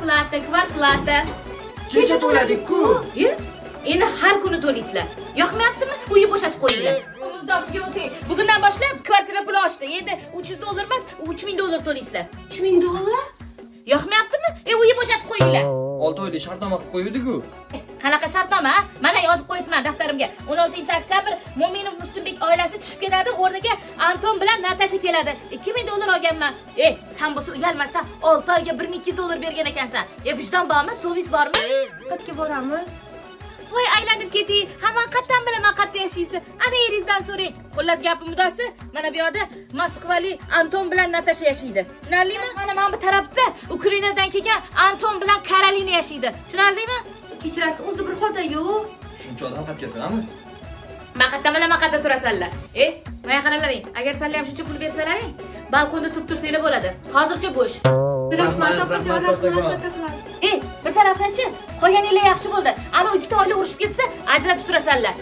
Kvarplata, kvarplata. Kecha to'ladik-ku. Endi har kuni to'laysizlar. Yoqmayaptimi? Uyni bo'shatib qo'yinglar. Muddatsiga o'ting. Bugundan boshlab kvartira puli oshdi. Endi $300 emas, $3000 to'laysizlar. $3000? Yoqmayaptimi? Uyni bo'shatib qo'yinglar. 6 oylik shartnoma qilib qo'yuvdik-ku. Qanaqa shartnoma? Mana yozib qo'yibman daftarimga. 16-oktyabr Mo'minov Muslimbek oilasi chiqib ketadi, o'rniga Anton bilan Natasha keladi. $2000 olganman. Sen bo'lsa uyalmasdan 6 oyga $1200 bergan ekansan. Vijdon bormi? Sovis bormi? Qayerga boramiz? Voy aylanib ketay. Hamma qayerdan bilaman qayerda yashaysiz? Ana eringizdan so'rang. Xullas gapim mudasi, mana bu yoqda Moskvalik Anton bilan Natasha yashaydi. Tushunarlimi? Mana bu tarafda Ukrainadan kelgan Anton bilan Karolina yashaydi. Tushunarlimi? Kechirasiz, o'zi bir xona yo'q. Shuncha odam qayerga sig'amiz? Men qayerdan bilaman qayerda turasanlar? Mana qaralaring, agar sizlar ham shuncha pul bersalaring, balkonda turib tursanglar bo'ladi. Hozircha bo'sh. Rahmat, opajon, rahmat. Bir tarafdanchi, qolganinglar yaxshi bo'ldi. Ana ikkita oila urushib ketsa, ajratib turasanlar.